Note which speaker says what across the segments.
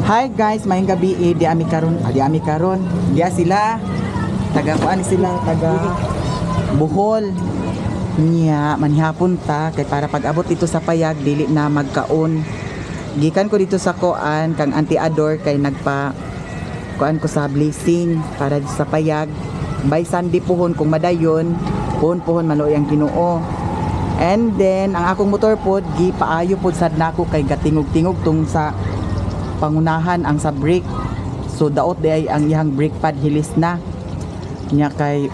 Speaker 1: Hi guys, maayong gabi eh, di ami karon, di ami karon. Diya sila taga kuan sila, taga Bohol. Niya manihapon ta kay para pag abot dito sa Payag dili na magkaon. Gikan ko dito sa kuan kang Auntie Ador kay nagpa kuan ko sa blessing para dito sa Payag. By Sunday puhon kung madayon, puhon puhon maluoy ang Ginoo. And then ang akong motor pod gipaayo pod sad nako kay gatingog-tingog tung sa pangunahan ang sa brake. So daot di ay ang iyang brake pad hilis na. Nya kay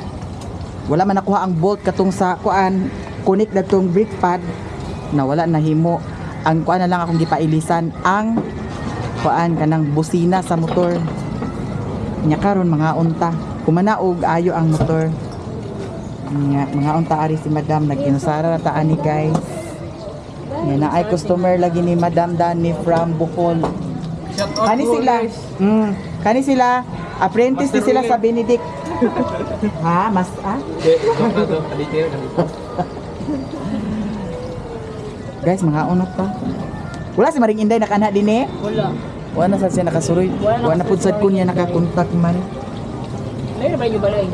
Speaker 1: wala man nakuha ang bolt katong sa kuan connect datong brake pad na wala na himo. Ang kuan na lang akong gipailisan ang kuan kanang busina sa motor. Nya karon mga unta. Kumana og ayo ang motor. Nya mga unta ari si Madam nag-inusara ra ta ani, guys. Nya na ay customer lagi ni Madam Dani from Bohol. Kani sila. Kani sila apprentice ni sila sa Benedict. Ha, mas ah? Guys, mga unot pa. Wala si Maring Inday nakana din eh.
Speaker 2: Wala.
Speaker 1: Wala na sad siya nakasuroy.
Speaker 2: Wala
Speaker 1: Wala na pud sad ko niya nakakontak man.
Speaker 2: Layo na ba yung balay?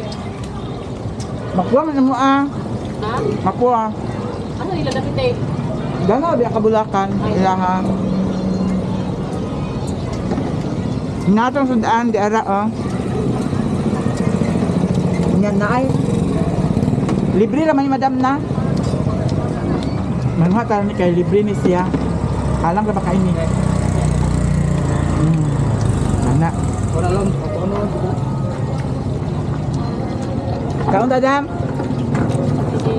Speaker 1: Makuha man mo ah.
Speaker 2: Ha?
Speaker 1: Makuha.
Speaker 2: Ano nila dapit eh?
Speaker 1: Gana biya kabulakan. Kailangan. Natong sudaan di ara oh. Yan na ay. Libre raman ni madam na. Manguha ta ni kay libre ni siya. Alam ka ba kainin? Ana.
Speaker 3: Wala lang, ano.
Speaker 1: Kaon ta, dam?
Speaker 2: Kasi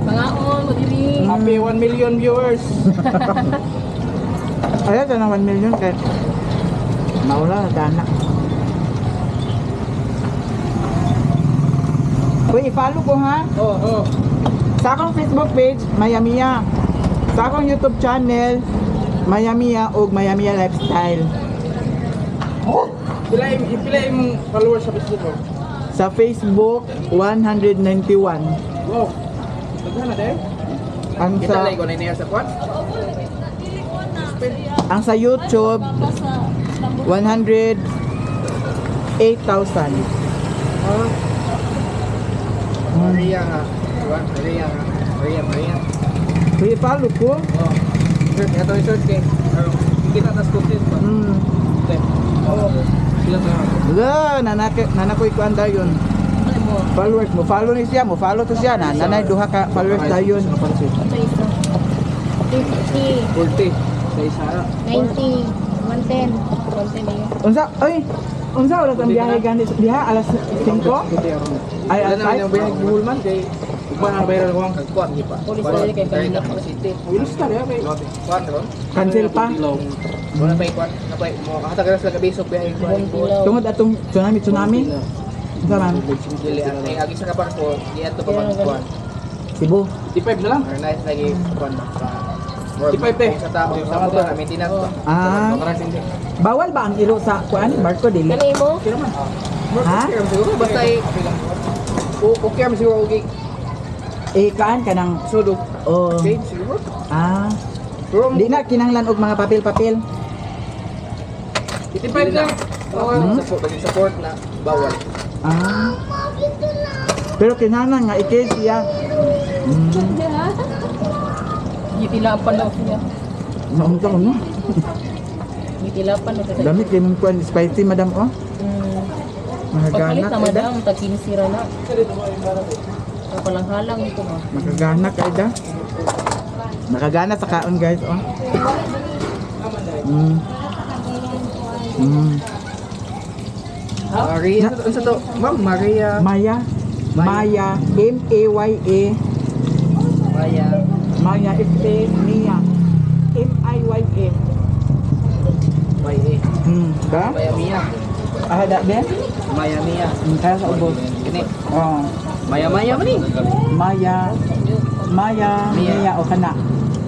Speaker 2: mangaon mo diri.
Speaker 3: Happy 1 million viewers.
Speaker 1: Ayaw ta na 1 million kay maula na dana. Uy, i-follow ko ha.
Speaker 3: Oh.
Speaker 1: Sa akong Facebook page, Maya Mia. Sa akong YouTube channel, Maya Mia og Maya Mia Lifestyle.
Speaker 3: Pila imong followers sa Facebook mo?
Speaker 1: Sa Facebook, 191.
Speaker 3: Wow. Daghan na dai.
Speaker 1: Ang
Speaker 3: Kita
Speaker 1: sa
Speaker 3: lang ko na niya sa kwan.
Speaker 1: Ang sa YouTube, 108,000.
Speaker 3: Ah. Maria nga. Diba? Maria nga. Maria, Maria.
Speaker 1: Uy, i-follow ko.
Speaker 3: Oh. Search, ito i-search kay. Kita tas content ba? Okay. Oh. Sila to.
Speaker 1: Wala, nanakoy kuan dayon.
Speaker 2: Ano mo?
Speaker 1: Followers mo, follow ni siya, mo follow to siya na. Nanay duha ka followers dayon.
Speaker 2: Ito isa. 50,
Speaker 3: 40 sa isa.
Speaker 2: 90, 110. 110 eh.
Speaker 1: Unsa? Oy, unsa oras ang biyahe gani diha alas 5? Ay,
Speaker 3: Wala
Speaker 1: alas
Speaker 3: naman yung
Speaker 1: 5?
Speaker 3: biyahe Bohol man kay Ugma na bayaran ko ang kagkuan di pa.
Speaker 2: Police na kay kanina pa.
Speaker 3: City. Wilos ka rin kay kuan ron.
Speaker 1: Cancel pa.
Speaker 3: Wala pa kuan, napay mo kahatag ra sila gabi so biyahe kuan.
Speaker 2: Tilaw.
Speaker 1: Tungod atong tsunami tsunami. Unsa man?
Speaker 3: Dili ang ay agi sa kabarko, giadto pa man kuan.
Speaker 1: Cebu.
Speaker 3: 55 na lang. Nice lagi kuan ba. 55 eh. Sa tao sa motor maintenance ba.
Speaker 1: Ah. Bawal ba ang ilo sa kuan barko dili?
Speaker 2: Kani mo?
Speaker 3: Okay naman.
Speaker 1: Ha?
Speaker 3: Okay naman siguro basta eh, okay naman siguro okay.
Speaker 1: Eh kaan ka ng
Speaker 3: Sudo.
Speaker 1: Oh.
Speaker 3: Okay siguro.
Speaker 1: Ah,
Speaker 3: Pero
Speaker 1: di na kinahanglan og mga papel-papel.
Speaker 3: 55 lang. Oh, support, basta support na bawal.
Speaker 1: Ah. Pero kinahanglan nga i-case siya.
Speaker 2: Gitilapan daw siya.
Speaker 1: Naunta ko no.
Speaker 2: Gitilapan daw siya.
Speaker 1: Dami kay mong kuan spicy madam oh.
Speaker 2: Pagpalit
Speaker 1: Makagana
Speaker 2: na
Speaker 1: kay da.
Speaker 2: madam, tag 15 ra na. Ang halang ito ba?
Speaker 1: Makagana kay da. Nakagana sa kaon guys oh.
Speaker 3: Maria, unsa to? Ma'am Maria.
Speaker 1: Maya. Maya M A Y A.
Speaker 3: Maya.
Speaker 1: Maya F A Mia M I Y A.
Speaker 3: Maya.
Speaker 1: Ba?
Speaker 3: Maya Mia.
Speaker 1: Ah, da be?
Speaker 3: Maya Mia.
Speaker 1: Kaya sa ubos.
Speaker 3: Kini.
Speaker 1: Oh.
Speaker 3: Maya Maya man ni.
Speaker 1: Maya Maya
Speaker 3: Mia.
Speaker 1: Mia o kana.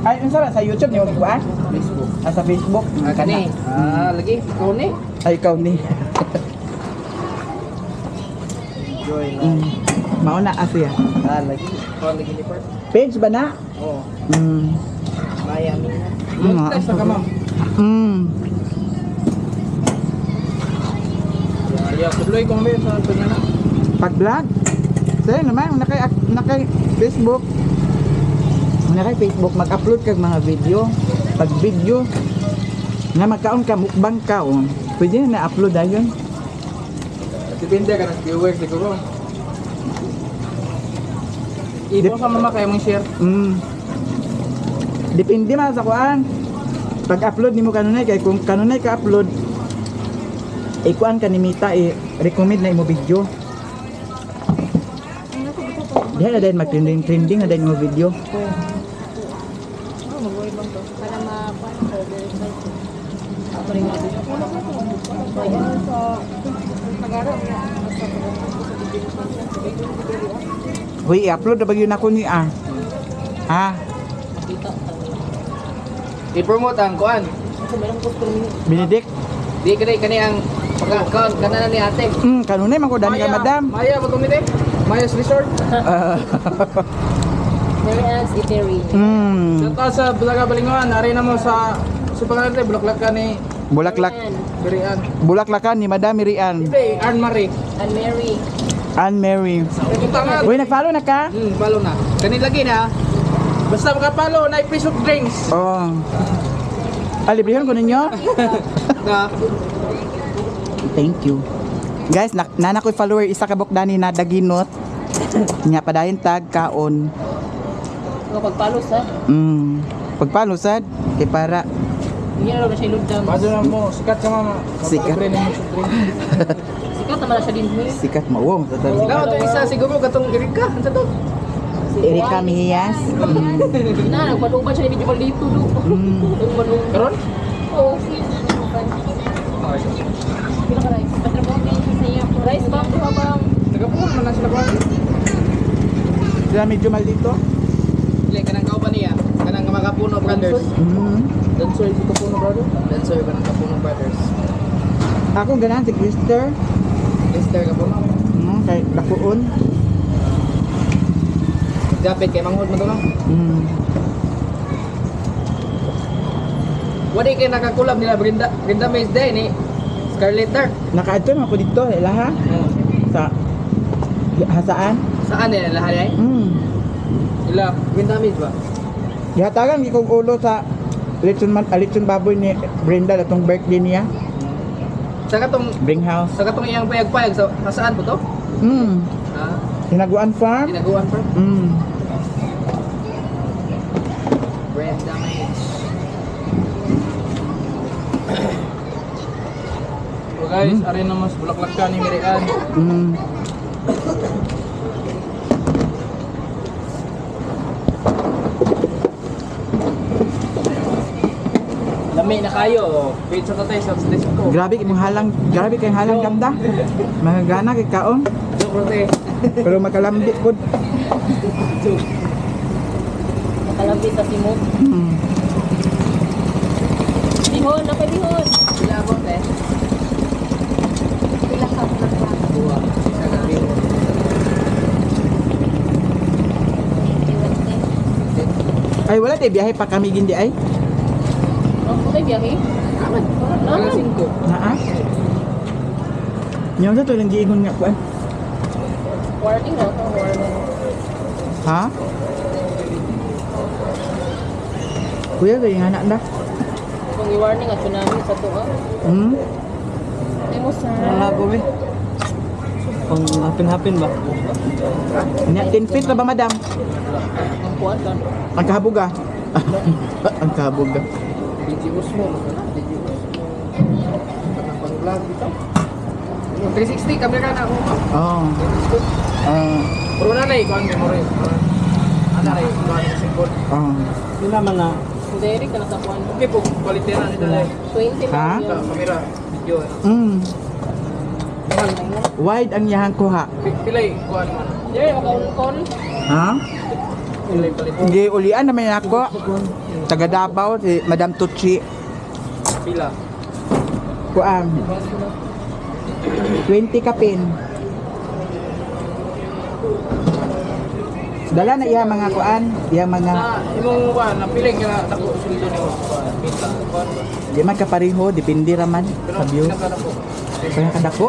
Speaker 1: Ay, unsa ra sa YouTube niyo kuan?
Speaker 3: Facebook.
Speaker 1: Ah, sa Facebook.
Speaker 3: Ah, kani. Ah, lagi ikaw ni.
Speaker 1: Ay, ikaw ni.
Speaker 3: Joy.
Speaker 1: Mao na asiya.
Speaker 3: Ah, lagi. Ikaw lagi ni part.
Speaker 1: Page ba na?
Speaker 3: Oh,
Speaker 1: Mm.
Speaker 3: Maya Mia.
Speaker 1: Mm,
Speaker 3: Monetize na ka, ma'am. Kaya tuloy kong may sa na na.
Speaker 1: Pag-vlog. Sa'yo naman, nakay Facebook. Nakay Facebook, mag-upload kag mga video. Pag video, na magkaon ka, mukbang ka, oh. Pwede na na-upload ayon.
Speaker 3: Depende ka ng viewers siguro. Ibo sa mama kaya mong share.
Speaker 1: Depende man sa kuan. Pag-upload nimo kanunay kay kung kanunay ka upload, ikuan ka ni Mita, eh, recommend na imo video. Diha na din mag-trending trending na din imo video.
Speaker 2: Oh, mag-uwi bang to?
Speaker 4: Para ma-kuan ko, verify ko. Mag-araw na. Basta pag-upload ko sa video ko sa video ko diri, ah.
Speaker 1: Hoy, i-upload na ba yun ako ni ah? Ha?
Speaker 2: Makita tayo.
Speaker 3: I-promote ang kuan.
Speaker 2: Ako meron ko minute.
Speaker 1: Benedict?
Speaker 3: Di kani kani ang pagkaon kana ni ate.
Speaker 1: Kanunay man ko dani ka madam.
Speaker 3: Maya ba tumite? Maya's Resort.
Speaker 1: Ah,
Speaker 2: Mary Ann's Eatery.
Speaker 3: Sa taas sa Bulaga Balingoan, ari na mo sa sa pangalan tayo, Bulaklak ka ni
Speaker 1: Bulaklak.
Speaker 2: Mary Ann.
Speaker 3: Birian.
Speaker 1: Bulaklakan ni Madam Mirian.
Speaker 3: Hindi, Ann Marie.
Speaker 2: Ann Mary.
Speaker 1: Ann Mary.
Speaker 3: Punta nga.
Speaker 1: Uy, nag-follow na ka?
Speaker 3: Follow na. Kani lagi na. Basta makapalo, na free soft drinks.
Speaker 1: Oh. Ah, librehon ko ninyo?
Speaker 3: Na.
Speaker 1: Thank you. Guys, na nana ko'y follower isa ka dani na daginot. Nya padayon tag kaon.
Speaker 2: Mga pagpalos ha.
Speaker 1: Pagpalo sad kay para
Speaker 2: Hindi na lang siya iludam.
Speaker 3: Bago na mo, sikat sa mama.
Speaker 1: Sikat.
Speaker 3: Libre nimo soft drink.
Speaker 2: Sikat naman na siya din. Huy.
Speaker 1: Sikat mao.
Speaker 3: Daw to isa siguro katong Erika, ano to?
Speaker 2: Si
Speaker 1: Erika
Speaker 2: Juan.
Speaker 1: Mihias.
Speaker 2: Na, nagpaluban siya ni Video Maldito do. Nagpaluban.
Speaker 3: Karon?
Speaker 2: Oo. Pila ka rice?
Speaker 4: Patrabaho kayo sa iya.
Speaker 2: Rice bang duha bang?
Speaker 3: Nagapuon man na sila kuan.
Speaker 1: Sila medyo maldito.
Speaker 3: Dili kanang kauban niya, kanang mga Kapuno Brothers. Dancer si Kapuno Brothers? Dancer kanang Kapuno Brothers.
Speaker 1: Akong ganahan si Krister.
Speaker 3: Esther Kapuno.
Speaker 1: Kay dakuon.
Speaker 3: Japit kay manghod man to no. Wala kay nakakulab nila Brenda, Brenda Mays Day ni Scarlett Dark.
Speaker 1: Nakaadto man ko dito ilaha sa hasaan.
Speaker 3: Saan nila lahat ay? Ila Brenda Mays ba?
Speaker 1: Gihatagan gi kog ulo sa lechon man ah, lechon baboy ni Brenda atong birthday niya.
Speaker 3: Sa katong
Speaker 1: Bring house.
Speaker 3: sa katong iyang payag-payag sa saan po to? Ah,
Speaker 1: Hinaguan farm.
Speaker 3: ginaguan pa. Brenda Mays. So guys, ari na mas bulaklak ka ni Mirian. Lami na kayo. Wait sa tatay sa desk ko.
Speaker 1: Grabe kay halang, grabe kay halang damda. Mga gana kay kaon,
Speaker 3: Joke rote.
Speaker 1: pero makalambi pud.
Speaker 3: Joke.
Speaker 2: Nakalambi sa simot. Lihon, napalihon.
Speaker 3: Sila ako te.
Speaker 4: Pila ka na.
Speaker 3: Duha. Isa ka rin.
Speaker 1: Ay wala tay biyahe pa kami gindi ay.
Speaker 2: Oh, okay biyahe.
Speaker 3: Aman. Alas
Speaker 2: Naman.
Speaker 3: 5.
Speaker 1: Naa. Nyaw sa to lang giingon nga kuan.
Speaker 2: Warning na to, warning.
Speaker 1: Ha? Kuya kay nga na.
Speaker 2: Kung i-warning at tsunami sa to ah. Ay mo sir.
Speaker 3: Ano eh. Pang hapin-hapin ba?
Speaker 1: Nya 10 feet na ba madam?
Speaker 2: Ang kuan kan.
Speaker 1: Ang kahabuga. Ang kahabuga.
Speaker 3: DJ Osmo, ano? DJ Osmo. Kanang pang vlog dito. 360 camera na ako.
Speaker 1: Oh. Ah.
Speaker 3: Pero na na ikaw ang memory. Ana na ikaw ang cellphone.
Speaker 1: Oh.
Speaker 3: Hindi naman na.
Speaker 2: Direct ka na sa kuan.
Speaker 3: Okay po, quality na nito na.
Speaker 2: 20
Speaker 1: Ha?
Speaker 2: lang yun.
Speaker 3: Camera, video. Ano.
Speaker 1: Wide ang iyahang kuha.
Speaker 3: Pilay, kuan man.
Speaker 2: Dire makaulkon.
Speaker 1: Ha?
Speaker 3: Pilay palit.
Speaker 1: Giulian naman ako. Taga Davao si Madam Tucci.
Speaker 3: Pila.
Speaker 1: Kuan. 20 kapin. Dala na iya mga kuan, iya mga
Speaker 3: Na imong kuan, na pilay ka dako sweldo nimo kuan. Mita kuan ba?
Speaker 1: di man kapareho, depende ra man
Speaker 3: Pero
Speaker 1: sa views.
Speaker 3: pinaka dako.
Speaker 1: Kaya kadako.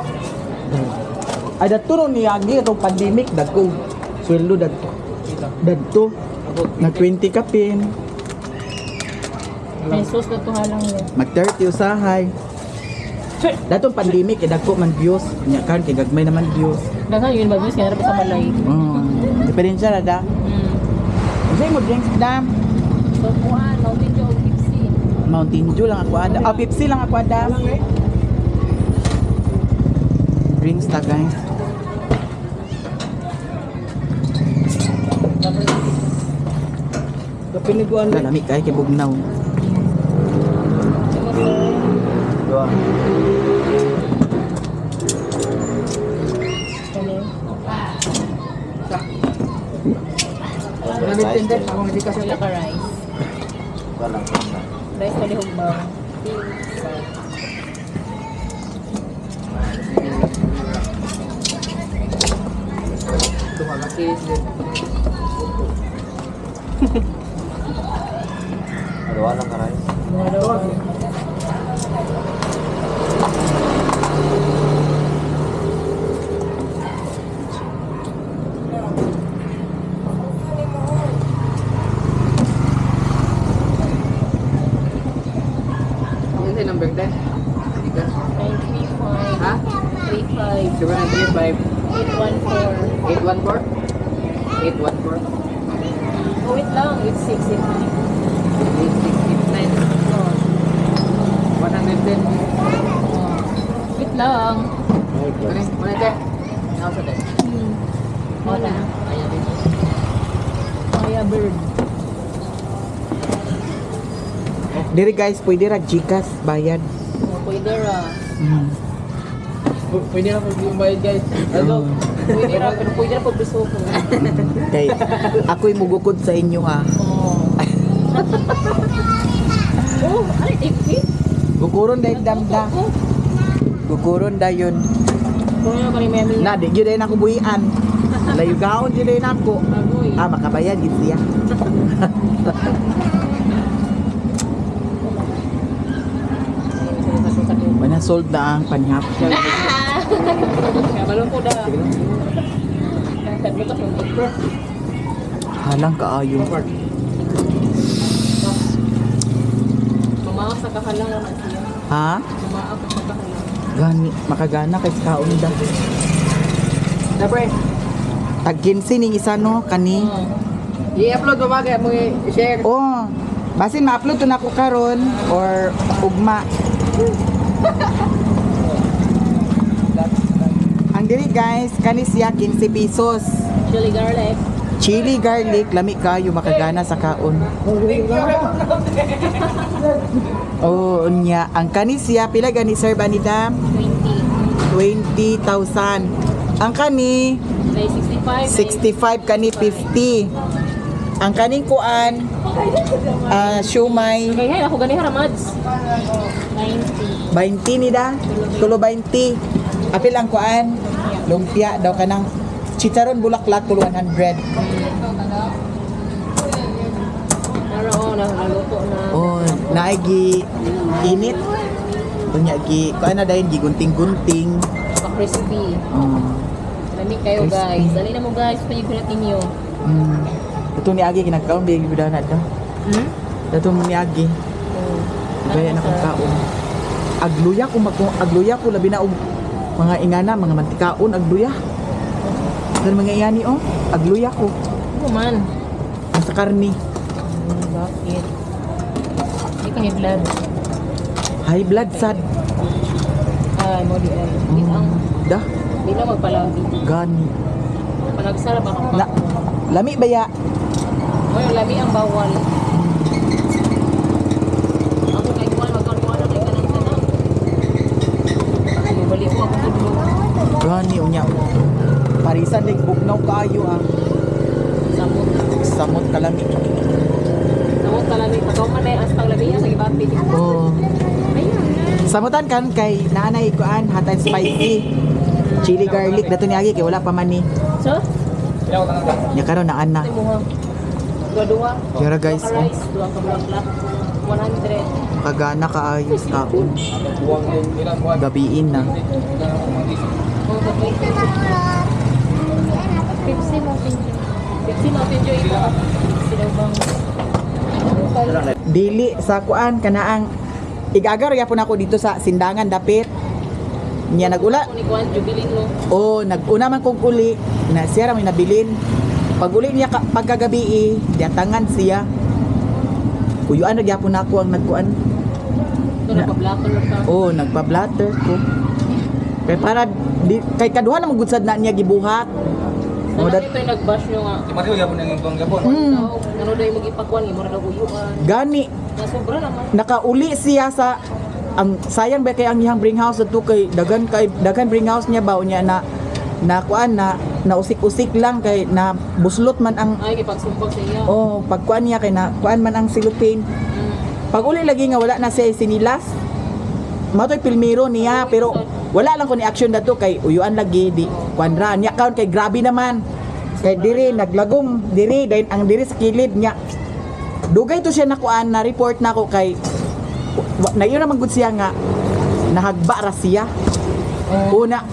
Speaker 1: Ay dadto ron niagi atong pandemic dagko sweldo dadto. Dadto nag 20 kapin,
Speaker 2: Pesos na to halang yun.
Speaker 1: mag 30 usahay. Datong pandemic kay dagko man views, nya kan kay gagmay naman views.
Speaker 2: Daghan yun ba views kaya sa balay.
Speaker 1: Diferensya ra da. Unsay mo drinks dam?
Speaker 2: So kuan, Mountain Dew o Pepsi.
Speaker 1: Mountain Dew lang ako ada. Ah, Pepsi lang ako ada. Drinks ta guys.
Speaker 3: Kapiniguan
Speaker 1: Wala, lami kay kay bugnaw.
Speaker 5: Dua.
Speaker 2: Wala ka rice.
Speaker 5: Wala.
Speaker 2: Rice palihog ba?
Speaker 5: Dua lang ka rice.
Speaker 2: Dua.
Speaker 3: Ano yung number 10? Dito.
Speaker 2: 935.
Speaker 3: Ha?
Speaker 2: 35.
Speaker 3: 735
Speaker 2: 814.
Speaker 3: 814 814
Speaker 2: Oh, wait lang. 8689.
Speaker 3: 8689
Speaker 2: Oh.
Speaker 3: 110.
Speaker 2: Oh. Wait lang.
Speaker 3: Ano? 110. Nasa tayo.
Speaker 2: Wala.
Speaker 3: Ayan.
Speaker 2: Maya bird.
Speaker 1: Diri guys, pwede ra GCash bayad.
Speaker 2: Oh, pwede ra.
Speaker 3: Pwede na pag-bayad guys. Hello.
Speaker 2: Pwede ra, pero pwede ra pag ko.
Speaker 1: Kay ako'y mugukod sa inyo ha.
Speaker 2: Oh. Oh, ano yung
Speaker 1: Gukuron dahil damda. Gukuron dayon.
Speaker 2: Kung ano kani mami.
Speaker 1: Na di gyud ako buhian. Layugaon gyud ako.
Speaker 2: Bagoy.
Speaker 1: Ah, makabayad gid siya. Wala sold na ang panihap.
Speaker 2: Balon ko da. Kadlo ka sa
Speaker 1: Halang kaayo.
Speaker 2: Tumaak sa kahalang naman siya.
Speaker 1: Ha?
Speaker 2: Tumaak sa kahalang.
Speaker 1: Gani, makagana kay sa kaon da.
Speaker 3: Siyempre,
Speaker 1: Tag 15 ning isa no kani.
Speaker 2: Oh.
Speaker 3: I-upload ba ba kaya mo i-share?
Speaker 1: Oh, basin ma-upload to nako karon or ugma. Ang diri guys, kani siya 15 pesos.
Speaker 2: Chili garlic.
Speaker 1: Chili garlic, lami kayo makagana sa kaon. Oh, unya. Ang kani siya pila gani sir banida?
Speaker 2: 20.
Speaker 1: 20,000. Ang kani
Speaker 2: May 65.
Speaker 1: 65 kani 50. Ang kaning kuan siomay
Speaker 2: Kaya ako gani hara mads. 90.
Speaker 1: 20 ni da. Tulo 20. Apil ang kuan. Lumpia daw kanang chicharon bulaklak tulo 100.
Speaker 2: Nara oh, na naluto na.
Speaker 1: Oh, naigi init. Unya gi kuan na dayon gigunting-gunting.
Speaker 2: Pa crispy.
Speaker 1: Oh.
Speaker 2: Lami kayo
Speaker 1: Crispy.
Speaker 2: guys. Dali na mo guys, panyigulat ninyo.
Speaker 1: Ito ni Agi kinagkaon bigay gud na daw.
Speaker 2: Hmm?
Speaker 1: Ito ni Agi.
Speaker 2: Oh.
Speaker 1: Gaya na kong kaon. Agluya ko mag agluya ko labi na og mga ingana, mga mantikaon agluya. Kan mga ingani oh, agluya ko
Speaker 2: Ano man?
Speaker 1: sa karni.
Speaker 2: Bakit? Hindi ka high blood.
Speaker 1: High blood sad.
Speaker 2: Ay, mo di ay. Di ang
Speaker 1: Da,
Speaker 2: di na magpalabi.
Speaker 1: gani.
Speaker 2: Palagsara ba ka?
Speaker 1: La, lami ba ya?
Speaker 2: Oy, lami ang bawal. Ako kay kuan magkaroon na kay kanang tanan. Balik ko ako tudlo.
Speaker 1: Gani unya. Parisan lig bugnaw kaayo ah.
Speaker 2: Samot.
Speaker 1: Samot kalami.
Speaker 2: Samot kalami pagaw man ay astang lami sa gibapit.
Speaker 1: Oh.
Speaker 2: Ayun.
Speaker 1: Samutan kan kay naanay kuan hot and spicy. Chili garlic dato ni Agi kay wala pa man ni.
Speaker 2: So,
Speaker 1: Nya karon naa na.
Speaker 2: ito mo ha. Dua-dua.
Speaker 1: Yara guys.
Speaker 2: Dua ka
Speaker 1: Oh.
Speaker 2: rice, dua ka bulaklak. 100.
Speaker 1: Kagana kaayo kaon.
Speaker 3: Buwang yung ilang buwan.
Speaker 1: Gabiin na.
Speaker 2: Oh, Pepsi Mountain Dew. Pepsi Mountain Dew ito. Sila bang
Speaker 1: Dili sa kuan kanaang igagar yapon ako dito sa Sindangan dapit. Nya nagula.
Speaker 2: Ni Kuan Jubilin mo.
Speaker 1: Oh, naguna man kong uli na siya ra may nabilin. Pag uli niya ka, pagkagabi eh, diatangan siya. Uyuan ra gyapon ako ang nagkuan.
Speaker 2: Ito nagpa-blatter ka.
Speaker 1: Oh, nagpa-blatter ko. Kay para di, kay kaduha na magudsad na niya gibuhat. Oh,
Speaker 2: Sana
Speaker 1: dat,
Speaker 2: ito yung nag-bash nyo nga.
Speaker 3: Si Mario gapon ang ingkong gapon.
Speaker 2: Tao, ano daw yung mag-ipakuan, mura daw uyuan.
Speaker 1: Gani
Speaker 2: Na sobra naman.
Speaker 1: nakauli siya sa ang sayang ba kay ang iyang bring house adto kay daghan bring house niya ba unya na na kuan na nausik-usik lang kay na buslot man ang
Speaker 2: Ay, kay pagsumbag sa iya.
Speaker 1: oh pagkuan niya kay na kuan man ang silupin. Pag uli lagi nga wala na siya sinilas. Matoy pilmiro niya pero wala lang ko ni action dato kay uyuan lagi di kuan ra niya kaon kay grabe naman. Kay diri naglagom diri dayon ang diri sa kilid niya. Dugay to siya nakuan na report nako kay nayo naman gud siya nga nahagba ra siya. Una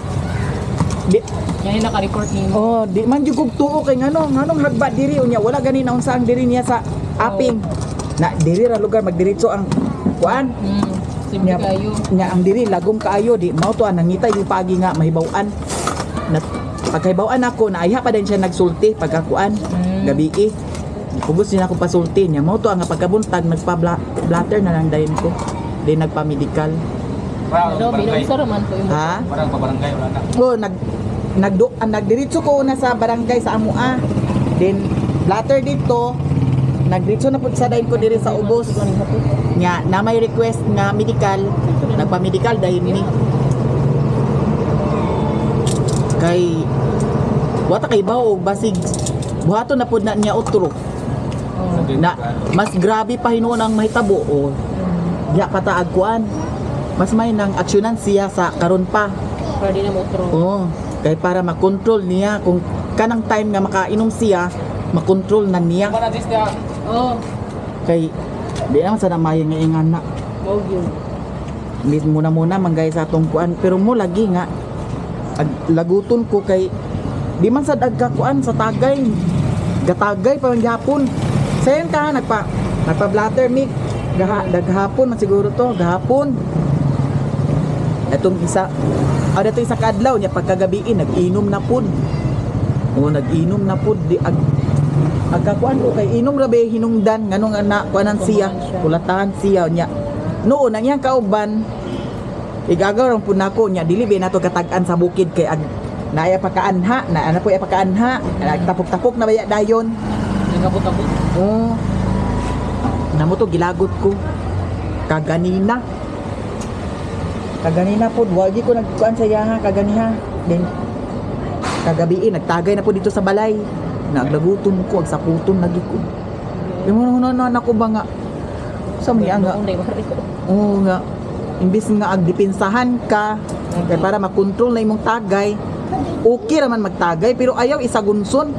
Speaker 1: di,
Speaker 2: Yan yung naka-report nimo.
Speaker 1: oh, di man jud kog tuo kay ngano nganong nagba diri unya wala gani na unsa ang diri niya sa aping. Na diri ra lugar magdiretso ang kuan.
Speaker 2: Simple
Speaker 1: Nya,
Speaker 2: kayo.
Speaker 1: nya ang diri lagom kaayo di mao to ang nangita yung paagi nga mahibaw-an. Na pagkahibaw-an ako na ayha pa din siya nagsulti pagkakuan gabi eh. Pugos din ako pasulti niya mao to ang nga pagkabuntag nagpa-blatter na lang dayon ko. Di nagpa-medical.
Speaker 3: Parang
Speaker 2: Ano,
Speaker 3: barangay.
Speaker 2: binunsa raman to yung
Speaker 1: Ha?
Speaker 3: Parang pabarangay wala na.
Speaker 1: Oh, nagdo ang nagdiretso ko una sa barangay sa Amua. Then blatter dito, nagdiretso na pud sa dayon ko diri sa ubos. Nya na may request nga medical, nagpa-medical dayon ni. Kay wata kay bawo og basig buhaton na pud na niya otro. Na mas grabe pa hinuon ang mahitabo o diya pa ta agkuan. Mas may nang aksyonan siya sa karon pa.
Speaker 2: Para di na motro.
Speaker 1: Oo. Kay para makontrol niya kung kanang time nga makainom siya, makontrol na niya.
Speaker 3: Mana this dia.
Speaker 2: Oh,
Speaker 1: Kay di naman sa namayo nga ingan na.
Speaker 2: mao gyud.
Speaker 1: Hindi muna muna manggay sa atong kuan pero mo lagi nga ag, laguton ko kay di man sad agkakuan sa tagay. Gatagay pa man gihapon. Sayon ka nagpa nagpa blatter mic gaha daghapon man siguro to gahapon. Atong isa ah, dato isa kaadlaw niya pagkagabiin nag-inom na pud. O nag-inom na pud di ag agkakuan ko kay inom ra be hinungdan nganong ana kuanan siya kulatahan siya niya. Noon ang iyang kauban igagaw rang pud nako niya dili be nato katag-an sa bukid kay ag naaya pa kaanha na ana po pa kaanha nagtapok-tapok na baya dayon.
Speaker 2: Nagabot-abot.
Speaker 1: Oo. Namo to gilagot ko. Kaganina. Kaganina po, wagi ko nagkuan sa yaha kaganiha. Then kagabi eh, nagtagay na po dito sa balay. Naglagutom ko, agsaputom lagi ko. Yung na na na ko ba nga sa may nga.
Speaker 2: Noon, day, mari.
Speaker 1: Oo nga. Imbis nga agdepensahan ka kay para makontrol na imong tagay. Okay ra man magtagay pero ayaw isagunson.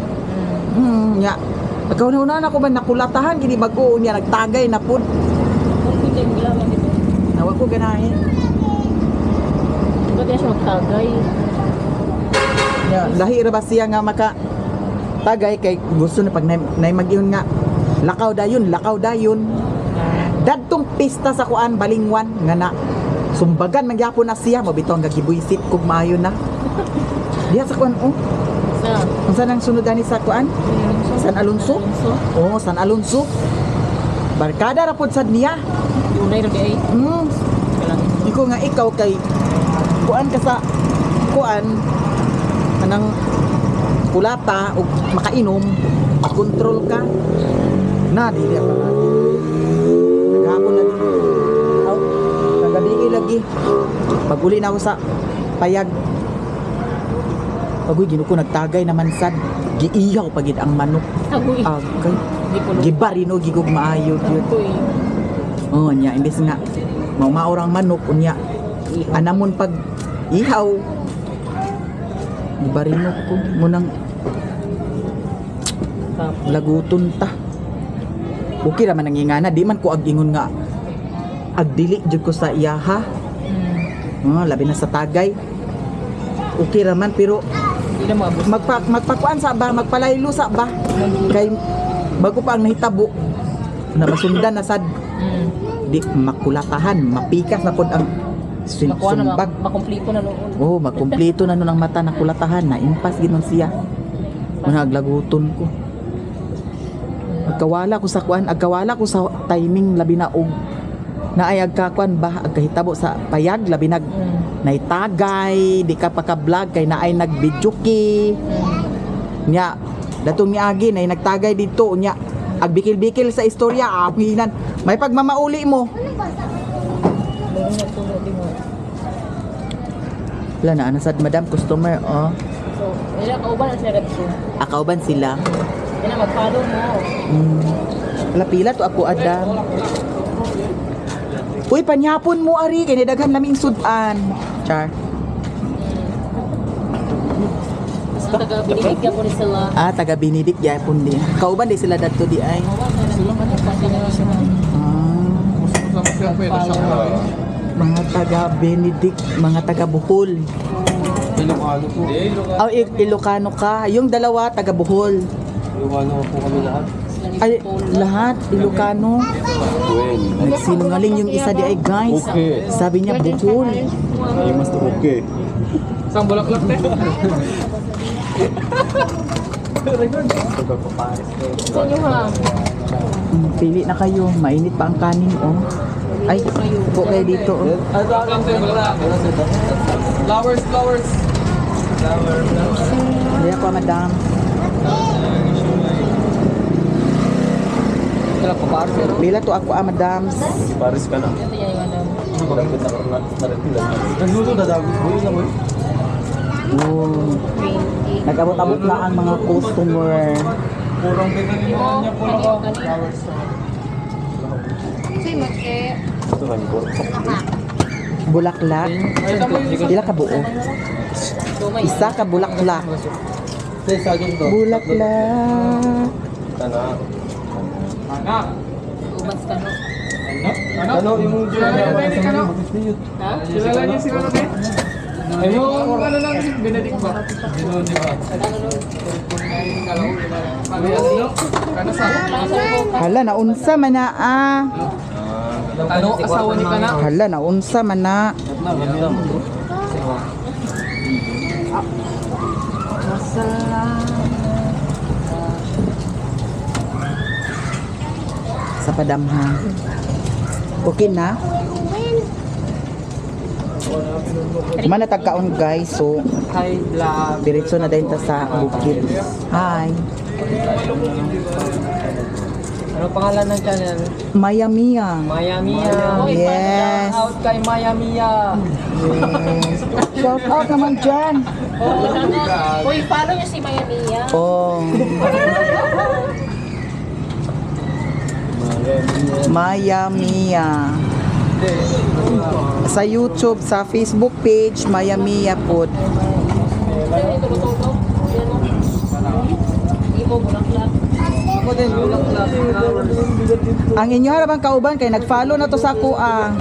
Speaker 1: Nya. Ikaw na una ko ba nakulatahan gini bag-o niya nagtagay na pud.
Speaker 2: Kung hindi mo gilaman dito.
Speaker 1: Nawa ko ganahin.
Speaker 2: Ba't na siya magtagay?
Speaker 1: Nya, lahi ra ba siya nga maka tagay kay gusto na pag nay mag-iyon nga lakaw dayon, lakaw dayon. Dadtong pista sa kuan Balingwan nga na sumbagan man gyapon na siya mo bitaw nga gibuisit kog maayo na. Diha sa kuan oh.
Speaker 2: Sa
Speaker 1: Unsa nang sunod ani sa kuan? San Alonso?
Speaker 2: Alonso.
Speaker 1: Oh, San Alonso. Barkada ra pod sad niya.
Speaker 2: Unay ra di ay. Kailangan.
Speaker 1: Iko nga ikaw kay kuan ka sa kuan anang kulata og makainom, makontrol ka. Na dili pa na. Naghapon lagi. Aw, kagabi lagi. Pag-uli na ako sa payag. Pagoy ginuko nagtagay naman sad. Giiyaw pagid ang manok.
Speaker 2: Agoy.
Speaker 1: Agay.
Speaker 2: Di ko
Speaker 1: Gibarino gigog maayo gyud.
Speaker 2: Agoy.
Speaker 1: Oh, nya imbes nga maumaor ang manok unya. Anamon pag ihaw. Gibarino ko munang laguton ta. Okay ra man ang ingana, di man ko ag ingon nga Agdili jud ko sa iyaha. Labi na sa tagay. Okay raman pero
Speaker 2: Hindi na maabot.
Speaker 1: Magpakuan sa ba, magpalaylo sa ba. Kay bago pa ang nahitabo na masundan na sad di makulatahan, mapikas na pod ang
Speaker 2: Makuha na,
Speaker 1: sumbag.
Speaker 2: makumplito na noon.
Speaker 1: Oh, magkumpleto na nun ang mata na kulatahan, na impas ginon siya. Muna aglaguton ko. Agkawala ko sa kuan, agkawala ko sa timing labi na og naay agkakuan ba agkahitabo sa payag labi nag naitagay, di ka paka-vlog kay naay nag-video ki. Nya, datong miagi nay nagtagay dito nya agbikil-bikil sa istorya, apinan. May pagmamauli mo. Wala na, anasad madam customer oh.
Speaker 2: So, ila kauban ang siya dito.
Speaker 1: Akauban sila.
Speaker 2: Ila mag-follow mo.
Speaker 1: Wala pila to ako adam. Uy, panyapon mo ari kay daghan laming sudan. Char.
Speaker 2: Ang taga binibigyan ko ni sila.
Speaker 1: Ah, taga Benedict gyapon di. Kauban di sila dadto di ay. Ah, mga taga Benedict, mga taga Bohol.
Speaker 3: Ilocano po.
Speaker 1: Oh, Ilocano ka. Yung dalawa taga Bohol.
Speaker 3: Ilocano po kami lahat.
Speaker 1: Ay, lahat Ilocano.
Speaker 5: Well,
Speaker 1: Nagsinungaling yung isa di ay guys.
Speaker 5: Okay.
Speaker 1: Sabi niya Bohol.
Speaker 5: you must okay.
Speaker 3: Isang bulaklak te.
Speaker 2: Sa inyo ha.
Speaker 1: Pili na kayo. Mainit pa ang kanin, oh. Ay, upo kayo dito, oh.
Speaker 3: Flowers, flowers. Flower, flowers.
Speaker 1: Hindi ako, madam.
Speaker 3: Kala pa parcel.
Speaker 1: Pila to ako, ah, madam.
Speaker 5: Paris ka na.
Speaker 2: Ito yan yung ano.
Speaker 5: Dapat na karoon natin lang.
Speaker 3: Nagluto na daw. Buyo na boy.
Speaker 1: Oh. Nag-abot-abot na ang mga customer.
Speaker 3: Purong pinanino niya puro ko. Flowers.
Speaker 4: Say, make.
Speaker 5: Ito kami ko.
Speaker 1: Bulaklak. Pila ka buo? Isa ka bulaklak.
Speaker 3: Say, saging to.
Speaker 1: Bulaklak.
Speaker 5: Tana.
Speaker 3: Anak.
Speaker 2: Ubas ka no.
Speaker 3: Ano? Ano? Yung Kilala
Speaker 2: Ha?
Speaker 3: Kilala niyo sila no, te? Ay, yung ano lang, Benedict ba? Benedict ba? Ano sa?
Speaker 1: Hala, naunsa man na ah.
Speaker 3: Ano asawa ni Kana?
Speaker 1: Hala, naunsa man na. Sa padamha. Okay na? Mana tagkaon guys, so
Speaker 3: Hi, vlog.
Speaker 1: diretso na din ta sa bukid. Hi.
Speaker 3: Ano pangalan ng channel?
Speaker 1: Maya Mia.
Speaker 3: Maya Mia.
Speaker 1: Yes.
Speaker 3: Shout out kay Maya Mia.
Speaker 1: Yes. Shout out naman dyan.
Speaker 2: Uy, follow niyo si Maya Mia.
Speaker 1: Oh. Maya Mia. Sa YouTube, sa Facebook page, Maya Mia po.
Speaker 2: Ito, luto Imo, bulaklak.
Speaker 3: Ako din, bulaklak. Flowers.
Speaker 1: Ang inyo harabang kauban kay nag-follow na to sa ako ah.